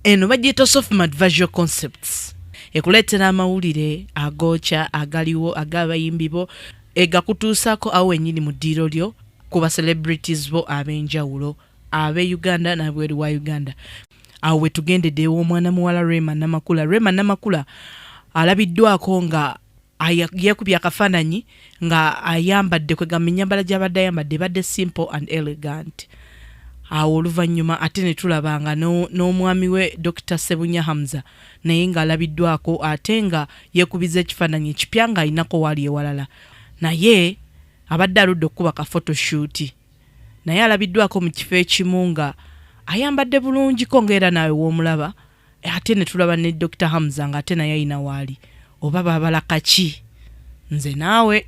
Eno bagiyita Sofmart Visual Concepts, ekuleetera amawulire agookya agaliwo ag'abayimbi bo, egakutuusaako awo wennyini mu ddiiro lyo ku ba celebrities bo ab'enjawulo ab'e Uganda n'abweru wa Uganda. Awo we tugendedde ew'omwana muwala Rema Namakula. Rema Namakula alabiddwako nga yeekubye akafaananyi nga ayambadde, kwegamba ennyambala gy'abadde ayambadde ebadde simple and elegant. Awo oluvannyuma ate ne tulaba nga n'omwami we Dokita Ssebunya Hamza naye ng'alabiddwako ate nga yeekubiza ekifaananyi ekipya ng'alinako waali ewalala, naye abadde aludde okukuba ka photoshoot, naye alabiddwako mu kifo ekimu nga ayambadde bulungiko ng'era naawe w'omulaba. Ate ne tulaba ne Dokita Hamza ng'ate naye alina waali. Oba babala kaki? Nze naawe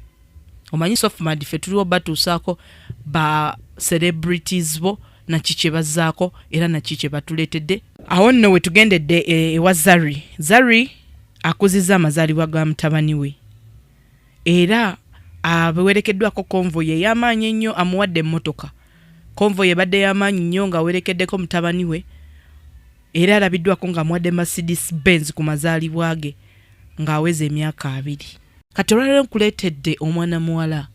omanyi Sofmad, ffe tuliwo batuusaako ba celebrities bo naki kye bazzaako era naki kye batuleetedde. Awo nno we tugendedde ewa Zari. Zari akuzizza amazaalibwa ga mutabani we era awerekeddwako convoy ey'amaanyi ennyo, amuwadde emmotoka. Convoy ebadde y'amaanyi nnyo ng'awerekeddeko mutabani we, era alabiddwako ng'amuwadde Mercedes Benz ku mazaalibwa ge ng'aweza emyaka 20. Kati olwaleero nkuleetedde omwana muwala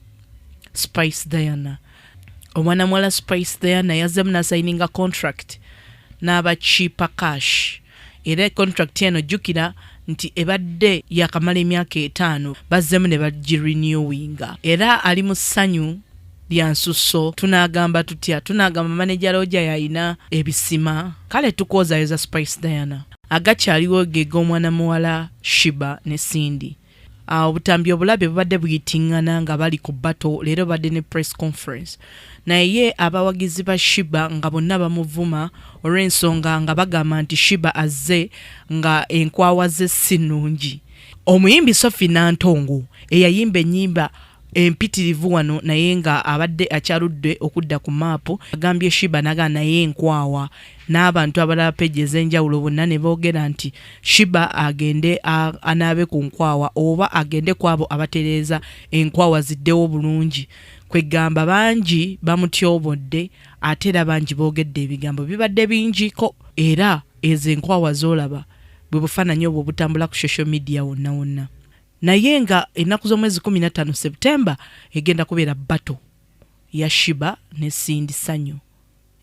Spice Diana. Omwana muwala Spice Diana yazzemu n'asayininga contract n'aba Chipper Cash, era contract eno jjukira nti ebadde yakamala emyaka 5, bazzemu ne bagirenewinga, era ali mu ssanyu lya nsusso. Tunaagamba tutya? Tunaagamba maneja Roger yalina ebisima? Kale tukwozayoza Spice Diana. Agakyaliwo ge g'omwana muwala Sheebah ne Cindy. Obutambi obulabe bubadde buyitiŋŋana nga bali ku battle. Leero badde ne press conference, naye abawagizi ba Sheebah nga bonna bamuvuma olw'ensonga nga bagamba nti Sheebah azze nga enkwawa ze si nnungi. Omuyimbi Sophie Nantongo eyayimba ennyimba empitirivu wano naye nga abadde akyaludde okudda ku maapu agambye Sheebah naga naye enkwawa, n'abantu abalala page ez'enjawulo bonna ne boogera nti Sheebah agende anaabe ku nkwawa oba agende ku abo abatereeza enkwawa ziddewo bulungi. Kwegamba bangi bamutyobodde, ate era bangi boogedde ebigambo bibadde bingiko, era ezo enkwawa z'olaba bwe bufaananyi obwo obutambula ku social media wonna wonna. Naye nga ennaku z'omwezi 15 September egenda kubeera battle ya Sheebah ne Cindy Sanyu,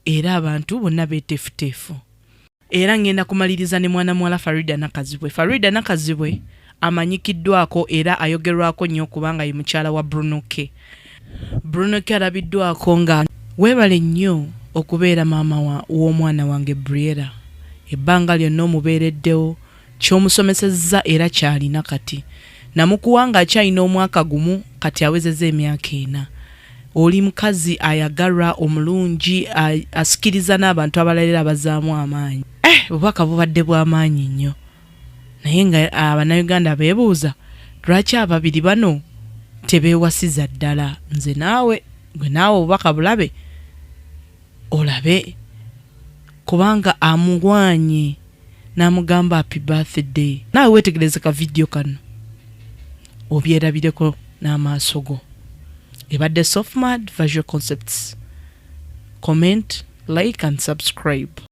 era abantu bonna beeteefuteefu. Era ngenda kumaliriza ne mwana muwala Farida Nakazibwe. Farida Nakazibwe amanyikiddwako era ayogerwako nnyo kubanga ye mukyala wa Bruno K. Bruno K alabiddwako nga weebale nnyo okubeera maama w'omwana wange Briera, ebbanga lyonna omubeereddewo, ky'omusomesezza era kyalina kati. Namukuwa ng'akyalina omwaka 1, kati awezezza emyaka 4. Oli mukazi ayagalwa, omulungi, asikiriza n'abantu abalala era abazaamu amaanyi. Bubaka bubadde bw'amaanyi nnyo, naye nga Abannayuganda beebuuza lwaki ababiri bano tebeewasiza ddala. Nze naawe, gwe naawe, obubaka bulabe olabe, kubanga amuwanye n'amugamba happy birthday. Naawe weetegereze ka vidiyo kano obyerabireko n'amaaso go. Ebadde Sofmad Visual Concepts. Comment, like and subscribe.